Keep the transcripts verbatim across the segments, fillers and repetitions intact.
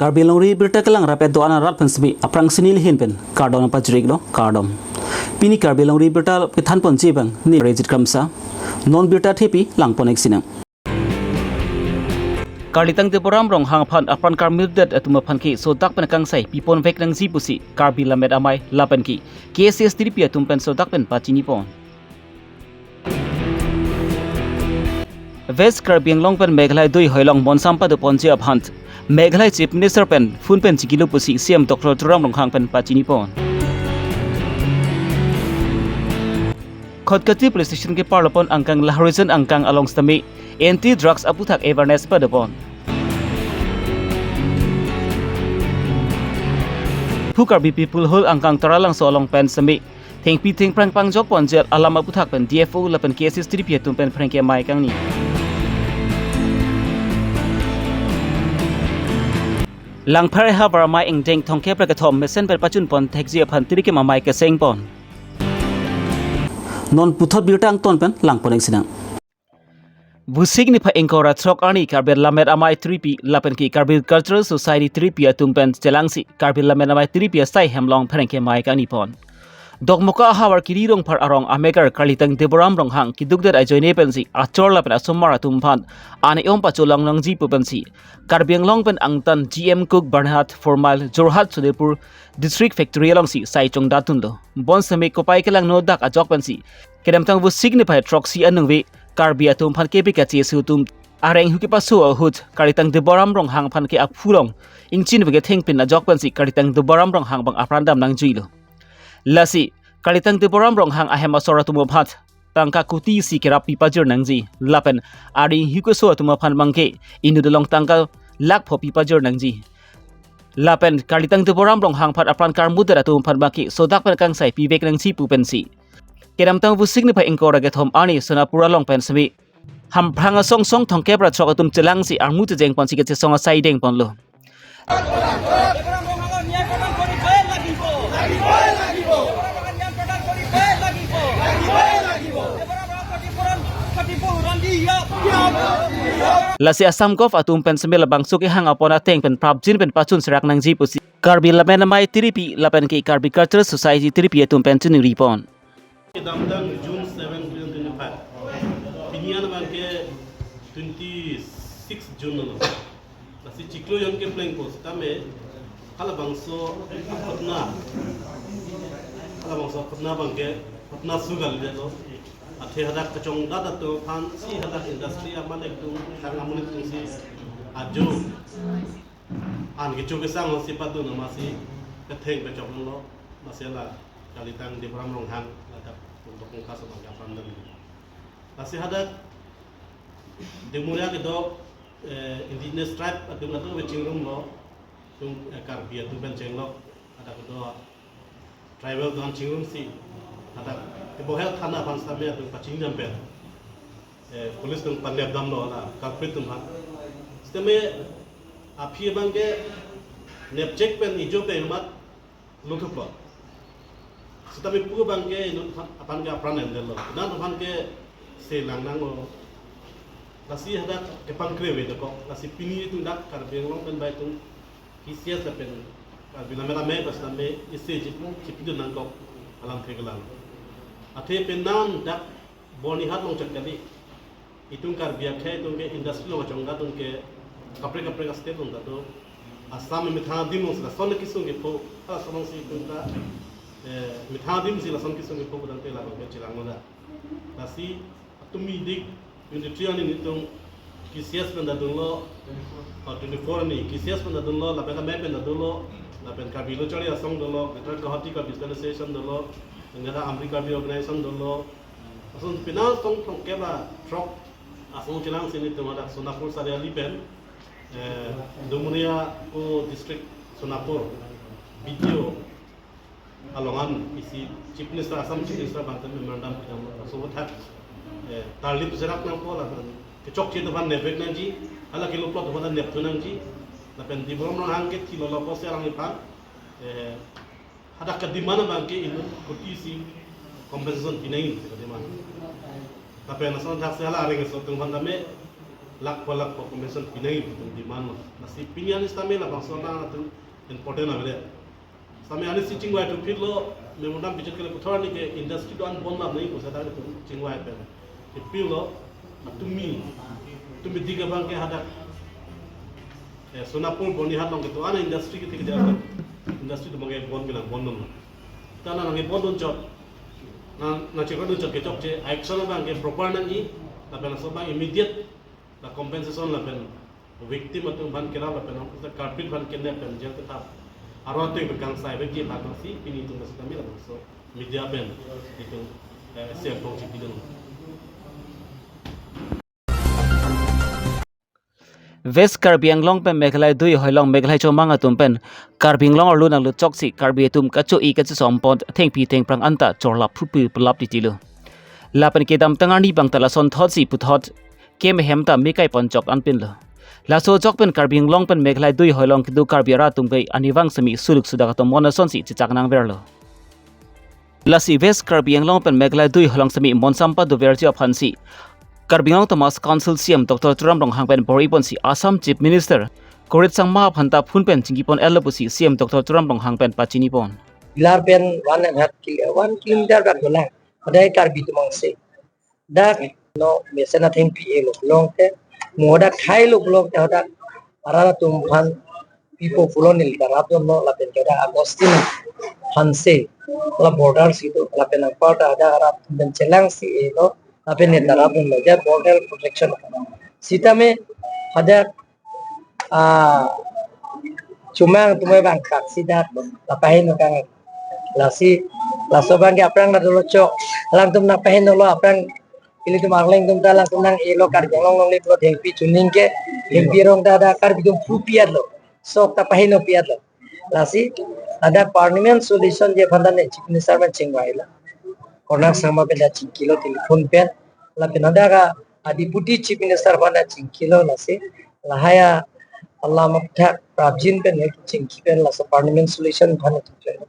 Karbi Longri Birta kelang rapet do-an arat pen semi aphrang sini lihin pen kardom pajrik lo, kardom. Pini Karbi Longri Birta kethan ponji abang ne Rejit Kramsa. Non birta thepi lang pon-ik sinang. Karlitang Deboram Ronghang aphan apran karmutdet atum aphan ke sodak pen kangsai pipon vek nangji pusi Karbi Lammet Amei lapen ke K S S T D P atum pen sodak pen pachini pon. West Karbi Anglong pen Meghalaya dui hoilong bonsam pado ponji aphan Meghalaya Chief Minister pen phone pen chikilo pusi C M Doctor Tuliram Ronghang pen pachini pon. Khatkhati Police Station keparlo pon angkang Lahorijan angkang along sitame Anti Drugs aputhak awareness pado pon. Phu Karbi People Hall angkang Taralangso along pen sitame thengpi thengphrang pangjok ponji alam aputhak pen D F O lapen K S S T D P atum pen pherangke amei kangni. Langpher havar amei ingdeng thomkep ra kethom mesen pen pachun pon thekji aphan tirikim amei keseng pon. Non puthot birta angton pen lang pon-ik sinang. Vosik niphai ingkoi ra throk arni Karbi Lammet Amei Tiripi lapen ke Karbi Cultural Society Tiripi atum pen chelangsi Karbi Lammet Amei Tiripi asai hem along pherangke amei kangni pon. Dokmoka ahavar Kiri Rongphar arong ameker Karlitang Deboram Ronghang kedukdet ajoine pensi achor lapen asomar atum aphan an-e-om pacholong nangji pu pensi Karbi Anglong pen angtan G M Coke Bernhard Four Mile Jorhat Sodepur District Factory alongsi sai chongdat dunlo. Bonsitame kopai kelangno dak ajok pensi kedamtang Vosik niphai throksi aningve Karbi atum aphan kepi kache isi atum areng hu kepaso ahut Karlitang Deboram Ronghang aphan ke aphu along ingchin veke thengpin ajok pensi Karlitang Deboram Ronghang abang apran dam nangjuilo. Lasi Karlitang Deboram Ronghang ahem asor atum aphan tangka kuti isi kerap pipajir nangji lapen areng hu keso atum aphan abang ke inut along tangka lakh pho pipajir nangji. Lapen Karlitang Deboram Ronghang aphan apran karmutdet atum aphan abang ke sodak pen kangsai pivek nangji pu pensi kedamtang Vosik niphai ingkoi ra kethom arni Sonapur along pen sitame Hamphang asong song thomkep ra throk atum chelangsi armu chejeng ponsi kachesong asai deng ponlo. Lasi Assam Gov atum pen sitame labangso kehang apon ateng pen prapjin pen pachun serak nangji pusi Karbi Lammet Amei Tiripi lapen ke Karbi Cultural Society Tiripi atum pen chiningri pon. Kedamtang June seven, twenty twenty-five. Pini an abang ke twenty-six June lo. Lasi chiklo jon keplengpo sitame halabangso akhutna, halabangso akhutna abang ke khutna su kalidet lo. Athe hadak kachongdat atum aphan si hadak industry amalek atum, sang amonit atum si ajo an kecho kesang si padun amatsi ketheng pechok lo. Lasi la Karlitang Deboram Ronghang ladak untuk mungkas abang ke apran dam. Lasi hadak Deboria kedo, eh, indigenous tribe atum atum chingrum lo, tum, eh, Karbi atum pen chenglok, hadak kedo tribal atum chingrum si, hadak kebohel thana aphan sitame atum pachini dam pen, eh, police atum panep damlo la culprit atum aphan. Sitame aphi abang ke nepchek pen ijo pen amat luthup lo. Sitame pu abang ke inut aphan ke apran endel lo. Nang aphan ke selang nanglo. Lasi hadak kepangkre ave dokok. Lasi pini itum dak Karbi Anglong pen bai itum K C S lapen Karbi Lammet Amei bas tame isi chip chip itu nangkok alam theklong. Athe penang dak Bonihat along chot kali. Itum Karbi akhei atum ke industry along achongdat atum ke kaprek kaprek a-state along ta do. Assam methang adim along si lason kesung kepho, lason along si itum ta, eh, methang adim si lason kesung kepho pudang te labang ke chelang lo da. Lasi atum idik twenty-three arni itum K C S pen ta dunlo, oh, twenty-four arni K C S pen ta dunlo, lapen amei pen ta dunlo, lapen Karbi Lo Charli Asong dolo, Greater Guwahati Karbi Student Association dolo, Ningara Amri Karbi Organization dolo, ason penang song thomkep ra throk asong chelang si nitum hadak Sonapur Sariali pen, eh, Dumuria ko district Sonapur B D O along an isi Chief Minister, Assam Chief Minister abang ta memorandum pidam aso thak, eh, tarlip serak nangpo lapen kechokche atum aphan nepvek nangji, hala keloplot atum aphan nepthu nangji, lapen Deboram Ronghang ke thilo lapu si alangliphan, eh, hadak ke demand abang ke inut kuti isi compensation pi nangji ke demand. Lapen ason thak si hala areng aso atum aphan tame Lakh per lakh per compensation pinangji pu atum demand lo. Lasi pini arni sitame labangso abang atum important avelo. Sitame arnisi chingvai atum phitlo, memorandum bichot kele puthot arni ke industry do-an bon lam nangji pu seta atum chingvai pen. Ipilo, atum mi, atum mi dik abang ke hadak, eh, Sonapur Bonihat along kedo-an industry kiti kiti atum, industry atum abang ke bon kelang, bon non. Ta nangkebondun chot, nang, nangchekordun chot kechokche, action abang ke proper nangji, lapen laso abang immediate la compensation lapen victim atum aphan kerap lapen nang pusa culprit aphan kidnap pen jail kethap, aro atum pen kangsai vekji aphan si pini itum sitame labangso media pen itum, eh, siang pong chipidun. West Karbi Anglong pen Meghalaya dui hoilong Meghalaya chomang atum pen Karbi Anglong arlo nangluchoksi Karbi atum kacho-i kachosom pon thengpi thengphrang anta chorlap phupu pelap titilo. Lapen kedamtang arni abang ta lasonthotsi puthot kemehem ta mekai ponchok anpinlo. Laso ajok pen Karbi Anglong pen Meghalaya dui hoilong kedo Karbi arat atum ke arnivang semi suluk sudak atum mon asonsi chechak nangverlo. Lasi West Karbi Anglong pen Meghalaya dui hoilong semi mon sampa doverji aphansi Karbi Anglong Autonomous Council C E M Doctor Tuliram Ronghang pen bor-iponsi Assam Chief Minister Conrad Sangma aphan ta phone pen chingkipon-etlo pusi C E M Doctor Tuliram Ronghang pen pachinipon. Pilar pen one and a half kilo, one kilometer dak dolang. Padai Karbi atum angse. Dak no mesen athengpi-elo pulote, mo dak thailo pulote hadak arat atum aphan pipo pulo neli ta rapdunlo lapen ke dak Augustine Hanse la border si do lapen anparta hadak arat atum pen chelangsi-elo lapen neta rapdunlo ja border protection. Sitame hadak, ah, chomang atum abang kaksi dak lapaheno kang. Lasi laso abang ke aphrang na dolo chok. Alangtum nangpahenolo aphrang ilitum Arleng atum ta alangtum nang-elo Karbi Anglong longle pulo thengpi chuning ke thengpi arong ta dak Karbi atum phu pi-etlo. Sok ta paheno pi-etlo. Lasi hadak permanent solution ji aphan ta ne Chief Minister pen chingvailo. Conrad Sangma pen ta chingkilo telephone pen. Lapen hadak a Deputy Chief Minister aphan ta chingkilo lasi. Lahai alam aphuthak prapjin pen ne chingki pen laso permanent solution aphan ne chingkilo.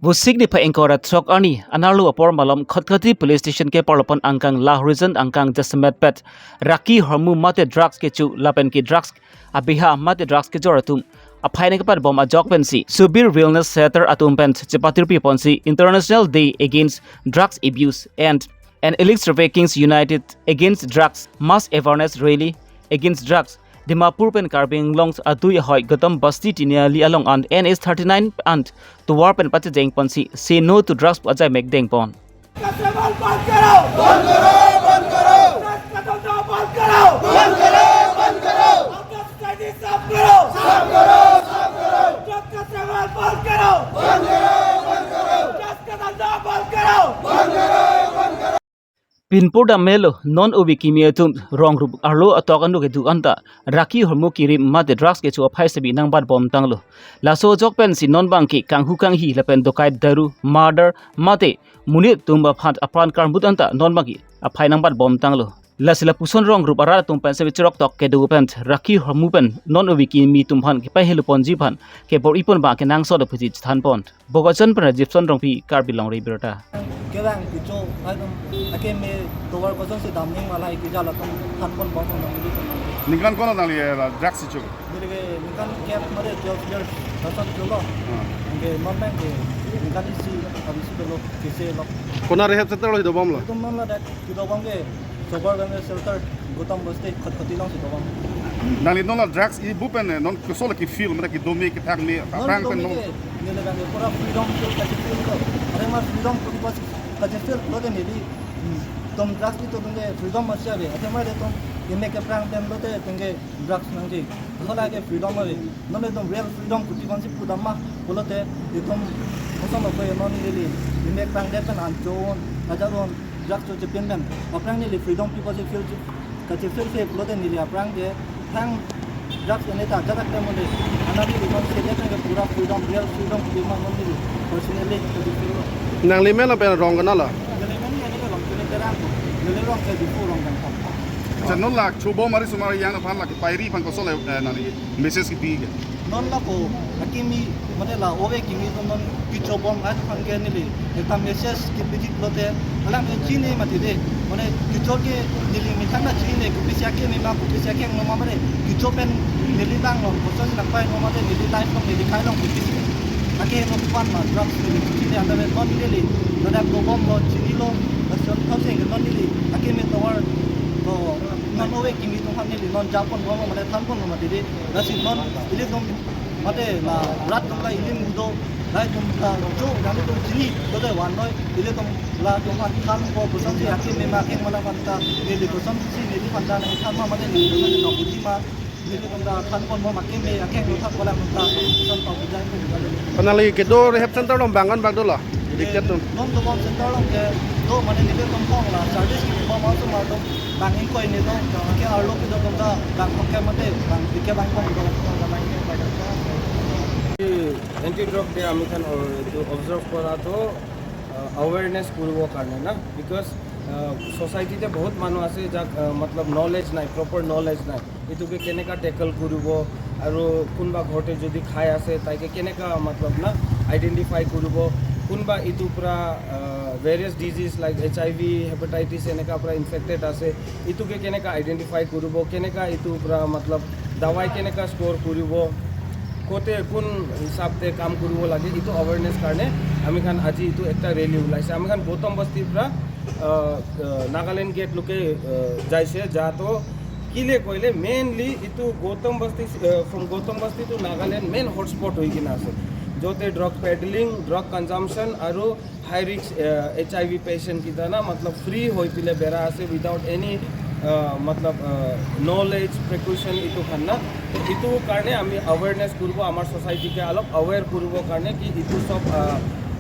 Vosik niphai ingkoi ra throk arni anerlo apor malom Khatkhati Police Station keparlo pon angkang Lahorijan angkang jasemet pet raki hormu mate drugs kecho lapen ke drugs abeha mate drugs kejor atum aphai nangkepat bom ajok pensi Subir Wellness Center atum pen chepatirpi ponsi International Day Against Drugs Abuse and an Illicit Trafficking United Against Drugs Mass Awareness Rally Against Drugs Dimapur pen Karbi Anglong adui ahoi Gautam Basti Tiniali along an N H thirty-nine an tovar pen pachejeng ponsi Say No to Drugs pu ajai mek dengpon. का सेवन बंद करो। बंद करो, बंद करो। ड्रग्स का धंधा बंद करो। बंद करो, बंद करो। आदर्श कैदी साफ करो। साफ करो, साफ करो। ड्रग्स का सेवन बंद करो। बंद करो, बंद करो। ड्रग्स का धंधा बंद करो। बंद करो, बंद करो। Pinpur dam melo non ove kimi atum rong rup arlo atok anuk kedo anta raki hormu kirim mate drugs kecho aphai sitame nangbat bom tanglo. Laso ajok pensi non abangke kanghu kanghi lapen dokai daru murder mate monit atum aphan apran karmut anta non abangke aphai nangbat bom tanglo. Lasi lapuson rong rup arat atum pen sitame cherok tok kedo pen raki hormu pen non ove kimi atum aphan kepahelo ponji aphan kebor-ipon abang kenangsot aphuji chethanpon. Bokajan pen Rajiv Son Rongpi, Karbi Longri Abirta. Kelang kecho, atum akeme tovar kosonsi damning ma lahai kejal atum thanpon bom nang neli atum. Ningkan ko-an nangli, eh, drugs kecho? Neli ke ningkan kep mare twelve years, lason cholo. Hmm. Ke non abangke ningkan isi, habis itu lo, kese lo. Konat rehab center lo hido bomlo? Itum non ladak hido bomke Subir Wellness Center, Gautam Basti, Khatkhati alongsi do bom. Nangli non la drugs ibu pen, eh, non kosonlo ke-feel, mane kedo me kethak me, non aphrang kedo pen me non. Ke, neli abangke pura freedom feel kachi-feel lo. Are ma freedom pun pas kachi-feel lo de neli. Hmm. Itum drugs kecho atum ke freedom masi ave. Ate ma de itum imek aphrang pen lote itum ke drugs nangji. Laso lake freedom ave. Non itum real freedom kuti konsi pudam ma pulote itum kosonlo ko non neli imek aphrang det pen an cho-un, ajat un, drugs choche pen pen. Aphrang neli freedom pi pusi feel, kachi-feel si pulote neli aphrang ke thang drugs ene ta ajat aklem un-e. Ana neli konsi det pen ke pura freedom, real freedom kuti ma non neli personally kachi-feel lo. Nangli men lapen rong konatlo? Neli men ke neli rong Chini Terang, neli rong ke Diphu rong Gangtok. Accha, non la chobom ari sumar yang aphan la kepairi aphan kosonlo, eh, nangli message kepi ke? Non lapu akimi mane la ove kimi atum non kecho bom aphan ke neli ekta message kepiji lote alam ke chini mati de, mane kecho ke neli methang na chini ne kopisi akimi ma kopisi akeng ma mane kecho pen neli bang long koson nang pai ma mane neli life long neli khai long kopisi. Ake no pan ma drugs neli chini anda non neli ladak ko bom lo chinilo, lason those non neli akimi tovar lo non ove kimi atum aphan neli non japon bom mane thanpon lo mati de. Lasi non ilitum mate la rat atum la ili mudo, la itum ta jo, la itum chini, to de van noi, ilitum la atum aphan thanpo, kosonsi akimi ma akeng ma la aphan ta, neli kosonsi neli aphan ta nangthan ma mate neli kosonsi kapuji ma, nelitum ta thanpon ma akimi akeng ma thanpo la atum ta, koson pa pujai ko. Finally, kedo rehab center along bang an bang dolo. Addicted atum. Non dobom center along kedo mane nelitum phong la service kebom atum atum bang ingkoi ne do, ke arlo kedo atum ta bang phong ke mate bang dike bang phong do. Anti drug day amikhan, uh, এইটো observe কৰাটো, uh, awareness কৰিবৰ কাৰণে না, because, uh, society তে বহুত মানুহ আছে যাক, uh, মতলব knowledge নাই, proper knowledge নাই। এইটোকে কেনেকা tackle কৰিব, আৰু কোনোবা ঘৰতে যদি খাই আছে, তাইকে কেনেকা, মতলব না, identify কৰিব, কোনোবা এইটো পৰা, আহ, various disease like H I V, hepatitis এনেকা পৰা infected আছে, এইটোকে কেনেকা identify কৰিব, কেনেকা এইটো পৰা, মতলব, দাৱাই কেনেকা score কৰিব, ক'তে কোন হিচাপতে কাম কৰিব লাগে, এইটো awareness কাৰণে আমি খান আজি এইটো একটা rally ওলাইছে। আমি খান গৌতম বস্তিৰ পৰা, আহ, আহ, নাগালেণ্ড গেট লোকে, আহ, যাইছে, যাতো কিলে কইলে mainly এইটো গৌতম বস্তি, আহ, from গৌতম বস্তি to নাগালেণ্ড main hotspot হৈ কিনে আছে, য'তে drug peddling, drug consumption আৰু high risk, ah, H I V patient কেইটা না, মতলব, free হৈ পেলাই বেৰা আছে without any, আহ, মতলব, আহ, knowledge, precaution এইটো খান না। তো এইটো কাৰণে আমি awareness কৰিব, আমাৰ society কে অলপ aware কৰিবৰ কাৰণে কি এইটো চব, আহ,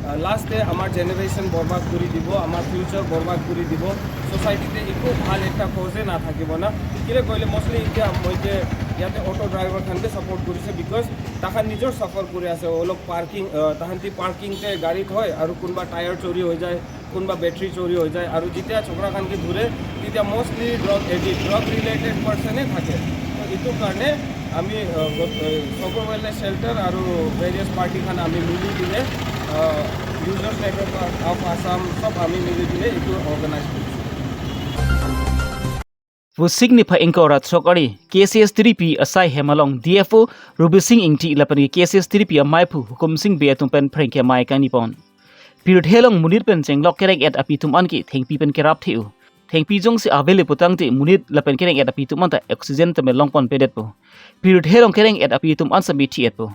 আহ, লাষ্টে আমাৰ generation বৰবাদ কৰি দিব, আমাৰ future বৰবাদ কৰি দিব। Society তে একো ভাল একটা cause এ নাথাকিব না। কিলে কইলে mostly এতিয়া মই যে ইয়াতে auto driver খানকে support কৰিছে, because তাহান নিজৰ suffer কৰি আছে। অলপ parking, আহ, তাহান্তি parking তে গাড়ী থয় আৰু কোনোবা tyre চুৰি হৈ যায়, কোনোবা battery চুৰি হৈ যায়, আৰু যেতিয়া চক্ৰ খানকে ধৰে, তেতিয়া mostly drug addict, drug related person এ থাকে। তো এইটো কাৰণে আমি, আহ, গত-, আহ, চক্ৰ wellness shelter আৰু various party খান আমি মিলি পিনে, আহ, Users Network of Assam চব আমি মিলি পিনে এইটো organize কৰিছোঁ। Vosik niphai ingkoi ra throk ari K C S three P asai hem along D F O Rubising Ingti lapen ke K C S three P amaiphu Hukumsing Bey atum pen phreng kemai kangni pon. Pirthe along monit pen chenglok kereng-et api atum an ke thengpi pen kerap the-o. Thengpi jongsi ave le putangte monit lapen kereng-et api atum an ta oxygen tame longpon pedetpo. Pirthe along kereng-et api atum an sami thi-etpo.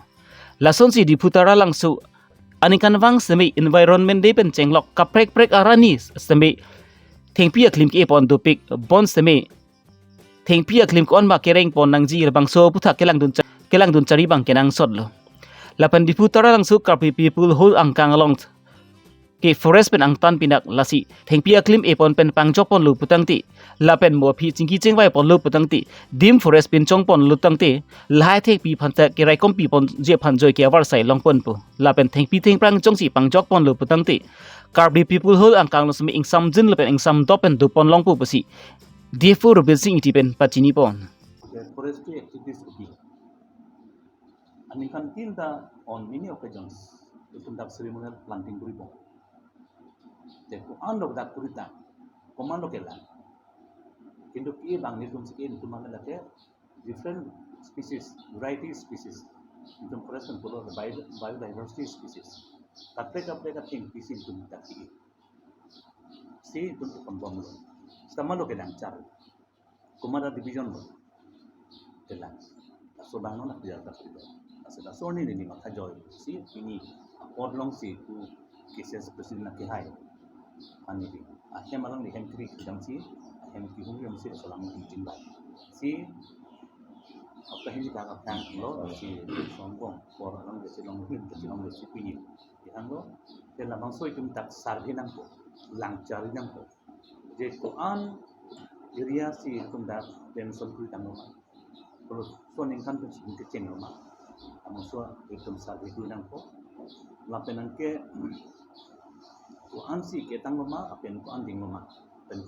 Lasonsi Diphu Taralangso aningkanvang semi Environment Day pen chenglok kaprek prek arni semi thengpi aklim ke-epon dopik bond semi thengpi aklim ko-an ma kerengpon nangji labangso aputhak kelangdun cha-, kelangdun chari abang kenangsotlo. Lapen Diphu Taralangso Karbi People Hall angkang along ke forest pen angtan pinak lasi thengpi aklim epon pen pangjokponlo putangte lapen mo aphi chingki chingvaiponlo putangte, dim forest pen chongponlo tangte, lahai thengpi aphanta keraikompiponji aphan joike avarsai longponpo. Lapen thengpi thengphrang jongsi pangjokponlo putangte, Karbi People Hall angkang along semi ingsamjin lapen ingsamdop pen dopon longpo pusi D F O Rubising Ingti pen pachinipon. Forestry activities kuti aningkan tinta on many occasions itum dak ceremonial planting kuripo. Te ko-an lo dak kurita, koman lo kelang. Kintu ki bang nelitum si ke nelitum mane lake different species, variety species. Nelitum forest pen pulo bio-, biodiversity species. Kaprek kaprek athengpi si nelitum dak ki. Si nelitum ke konbom lo. Sitama lo kelang char. Komat a division lo. Kelang. Laso abang non apiar ta sida. Laso laso arni neli matha joi si pini apor along si ku K C S president na kehai. Ani di. Ahem along di hem kri kidam si, ahem kihung yam si laso alam kichin bai. Si apa hindi ka kaptang lo si songkong por along si long hin si long si pini. Di hang lo. Te labangso itum dak survey nangpo, lang chari nangpo. Je ko-an area si itum dak mention kuri tanglo ma. Kalau so ningkan pen si kecheng lo ma. Amu so itum survey kuri nangpo. Lapen anke ko-an si ketang lo ma, apen ko-an ding lo ma. Pen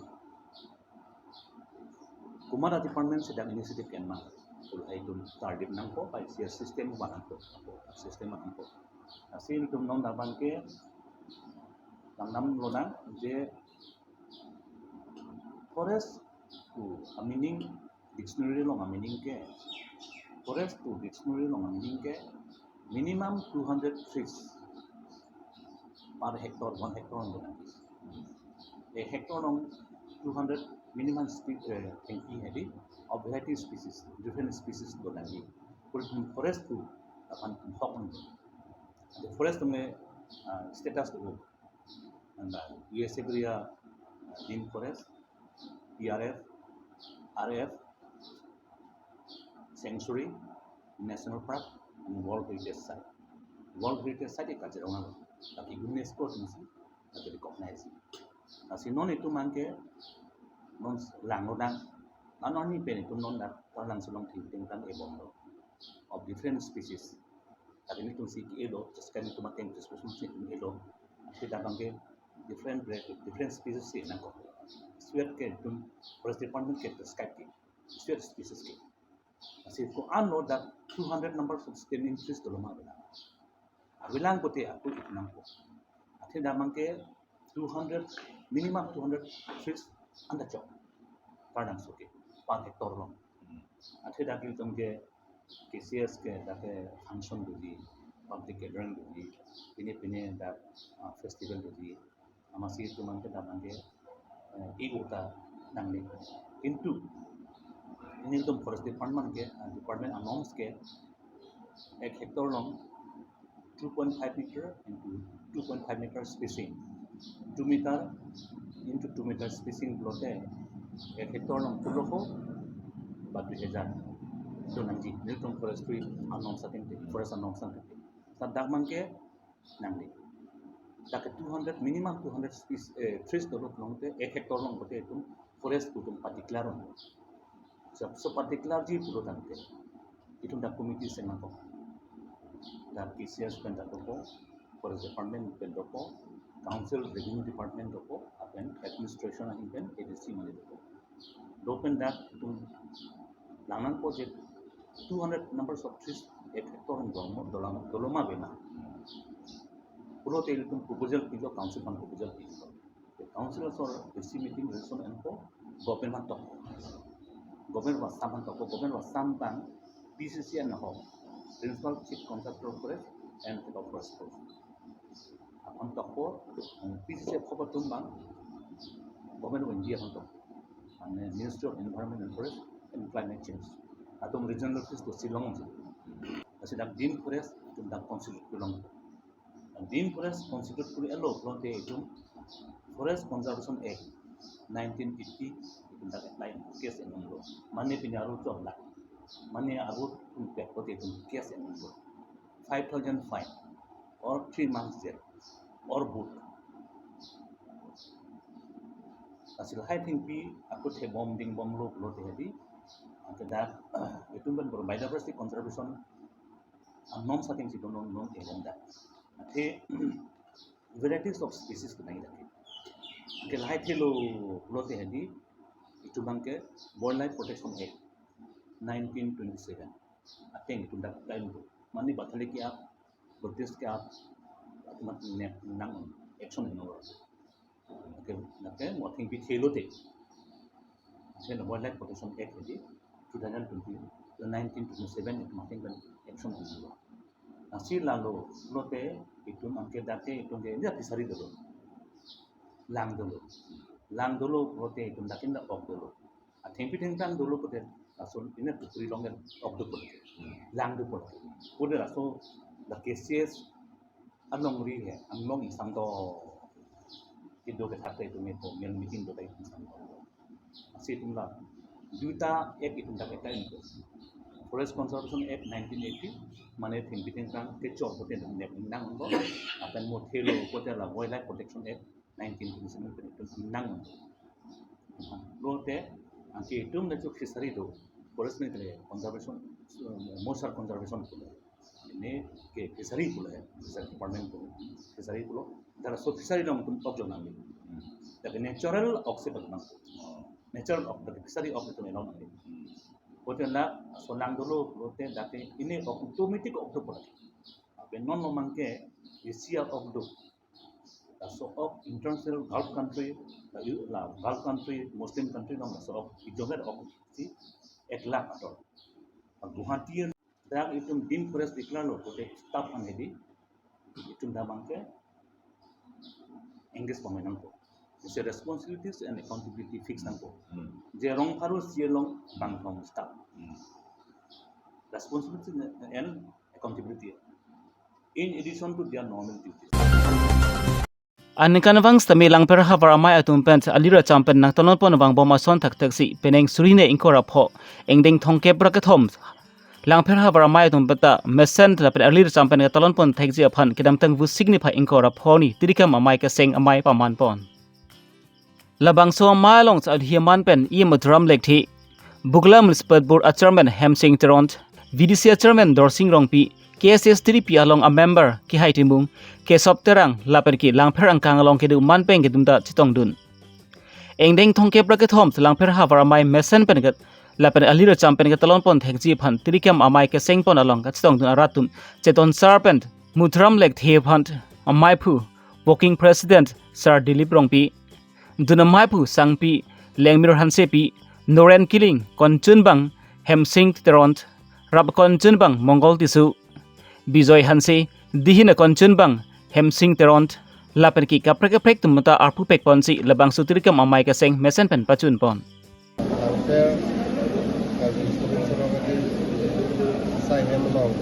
komat a department si dak initiative ken ma. Lahai itum target nangpo, pai C S system vanangpo, system vanangpo. Lasi itum non abang ke langdam lonang je forest to a meaning, dictionary along a meaning ke, forest to dictionary along a meaning ke minimum two hundred trees per hectare, one hectare along. A hectare along two hundred minimum spe-, eh, thengpi hedi, of variety species, different species do nangji. Kul forest to apan hok on. The forest to me, uh, status to, and, uh, U S A area, uh, deemed forest, P R F, R F, sanctuary, national park, and World Heritage Site. World Heritage Site ke Kaziranga lo. Lake UNESCO atumsi lake recognize. Lasi non itum abang ke non lang lonang. Nano ni pen itum non dak Karlangso along thengpi thengphan ebom lo. Of different species. Lake nelitum si ke-elo, just kan itum ateng discussion si itum elo. Athe dak abang ke different breed, different species si nangkok. Suet ke itum forest department ke prescribe ke. Suet species ke. Lasi ko-an lo dak two hundred numbers of standing trees dolo ma avelang. Avelang pulote ako ik nangpo. Athe dak abang ke two hundred, minimum two hundred trees anta chok. Karlangso ke, per hectare along. Athe dak itum ke K C S ke dak ke function doji, public gathering doji, pine pine dak, ah, festival doji. Amatsi itum abang ke dak abang ke, eh, ik ota nangne. Kintu nelitum forest department ke, ah, department a-norms ke ek hectare along two point five meter into two point five meter spacing, two meter into two meter spacing pulote ek hectare along phuloko ba dui hajar do nangji. Nelitum forestry a-norms ateng te, forest a-norms ateng te. Ta dak abang ke nangne. Dak ke two hundred, minimum two hundred species, eh, trees dolo pulote ek hectare along pulote itum forest itum pa-declare on. So, so pa-declare ji pulo tangte itum dak committee si nangkok. Dak K C S pen dak dopo, forest department pen dopo, council revenue department dopo, lapen administration ahin pen A D C mane dopo. Dopen dak itum lang nangpo je two hundred numbers of trees ek hectare along dolo ma, dolo ma, dolo ma ave ma pulote ilitum proposal pilo, council aphan proposal pilo. Council asor A D C meeting resolution enpo, government aphan tok. Government aphan sam aphan tok, government aphan sam abang P C C ahok, Principal Chief Contractor Forest and Head of Forest Force. Aphan tokpo, P C C ahok atum abang Government of India aphan tok. Mane Ministry of Environment and Forest and Climate Change. Atum regional office to Shillong si. Lasi dak deemed forest itum dak constitute kuri long. Deemed forest constitute kuri-elo pulote itum Forest Conservation Act nineteen eighty itum dak apply, case enlo. Mane pine aro chok dak. Mane aro itum pek pulote itum case enlo. Five thousand fine or three months jail or both. Lasi lahai thengpi ako thebom dingbomlo pulote hedi, anke dak itum pen biodiversity conservation a-norms atengsi do non non ebom dak. Athe varieties of species kenai dak. Anke lahai thelo pulote hedi, itum abang ke Wildlife Protection Act nineteen twenty-seven ateng itum dak apply do. Mane bathali ke-ap, Buddhist ke-ap, mat ne nang action no. Anke, anke mo thengpi thelo te. Anke Wildlife Protection Act hedi two thousand twenty, nineteen twenty-seven itum ateng pen action no. Lasi lalo pulote itum anke dak ke itum ke ya fishery dolo. Lang dolo. Lang dolo pulote itum dak ke dak ok dolo. Athengpi thengphan dolo pulote laso pine pukhuri along ok do pulote. Lang do pulote. Pulote laso dak K C S alongri he, anglong isam do. Kedo kethak ta itum epo, mel meeting do ta itum sam do. Lasi itum la duita act itum dak ke-apply do. Forest Conservation Act nineteen eighty, mane thengpi thengphan kechok pulote nep nang do. Lapen mo thelo pulote la Wildlife Protection Act nineteen twenty-seven pen itum nang do. Pulote anke itum na chu fishery do, forest ni tele conservation, eh, moisture conservation pulo. Ini ke fishery pulo he, fishery department pulo, fishery pulo. Dak laso fishery along itum ok jo nangji. Dak natural ok si bang nang. Natural ok, dak fishery ok itum along nangji. Bote la solang dolo, bote dake ini ok, automatic ok dopo lagi. Abe non lo mangke Asia ok do. Laso ok international Gulf country, la, la Gulf country, Muslim country along laso ok, ijoget ok si ek lakh ator. Guwahati dak itum deemed forest declare lo, bote staff an hedi, itum damang ke engage pame nangpo. Isi responsibilities and accountability fix nangpo. Hmm. Je rong pharo si along bangthong staff. Hmm. Responsibility and accountability in addition to their normal duties. Aningkanvang sitame Langpher Havar Amei atum pen alir acham pen nangtalon pon vangbom ason thakthak si penang suri hini ingkoi ra pho, ingdeng thomkep ra kethom Langpher Havar Amei atum pen ta mesen lapen alir acham pen ketalon pon thekji aphan kedamtang Vosik niphai ingkoi ra pho arni Tirikam Amei Keseng amei paman pon. Labangso amei along sa adhi aman pen E M Madhuram Lekthe, Bogla Municipal Board a Chairman Hemsing Teron, V D C a Chairman Dorsing Rongpi, K S S T D P along a member Kehai Timung, Kesop Terang lapen ke Langpher angkang along kedo aman pen kedum ta chetongdun. Ingdeng thomkep ra kethom Langpher Havar Amei mesen pen ke lapen alir acham pen ketalon pon thekji aphan Tirikam Amei Keseng pon along kachetongdun arat atum Cheton Sar pen Madhuram Lekthe aphan ameiphu Working President Sar Dilip Rongpi, dun ameiphu Sangpi Lengmir Hansepi, Noren Killing, konchunbang Hemsing Teron, rap konchunbang Mongol Tisso, Bijoy Hanse, dihin a konchunbang Hemsing Teron, lapen ke kaprek kaprek atum ta arpu pek pon si labangso Tirikam Amei Keseng mesen pen pachun pon. Langpher Karbi Student Sonam Party asai hem along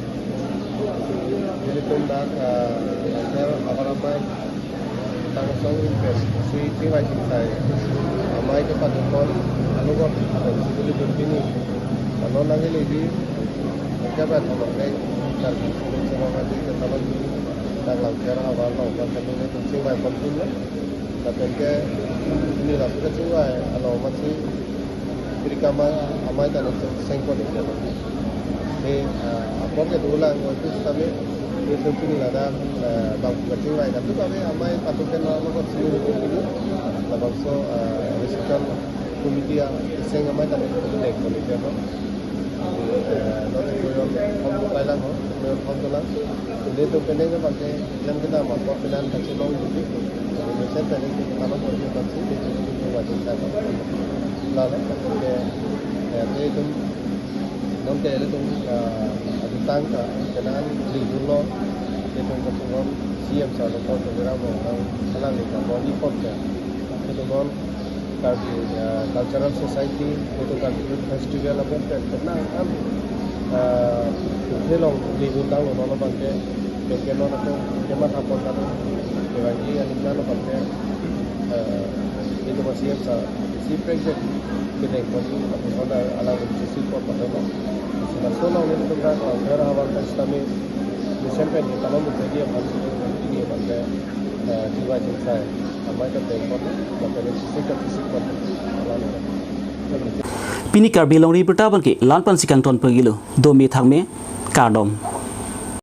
nelitum dak, ah, Langpher Havar Amei tangsong pen si chingvai chingsai amei kepadun pon alogot pen si nelitum pini ano nangkeleji kebe thomang le Karbi Student Sonam Party ketalon dak Langpher Havar along dak kami nelitum chingvai pon pini. Lapen ke pini laso kachingvai along amatsi Tirikam Amei ta nelitum sengpon iklo. He, ah, apor kedo lang office kami nelitum pini ladak, ah, bang kachingvai katu kami amei patu pen along si nelitum pini labangso, ah, recital committee aseng amei ta nelitum dengpon iklo. Eh, non koyon hom kai lang ho, koyon hom dolang. Nelitum penang ke bangke, lang kita ma, kor penan kachelong gitu. Jadi, mesen penang kita ma, kor penan si, nelitum itu wajib kan. Lalu, ke, ya, nelitum, non ke, nelitum, eh, adu tang ke, penan, di dulu, nelitum ke, C M sir, Doctor Tuliram Ronghang, kalang ni ke, body pon ke. Nelitum non, Karbi, eh, Cultural Society, nelitum Karbi Youth Festival abang pen, penang an, eh, helong di undang lo non abang ke, pen ke non ako, kematha pon kan, kevangi aningkan abang ke, eh, nelitum C M sir, si president, kedeng pon, abang non alang si pon pon lo. Sima solo nelitum kan, eh, Langpher Havar Amei sitame, December ni talon menjadi abang, ini abang ke, eh, jiwa jinsai. Amei ta dengpon, lapen sisi ka sisi pon. Pini Karbi Longri Abirta abang ke la-an pensi kangton pagi lo. Dome thakme, kardom.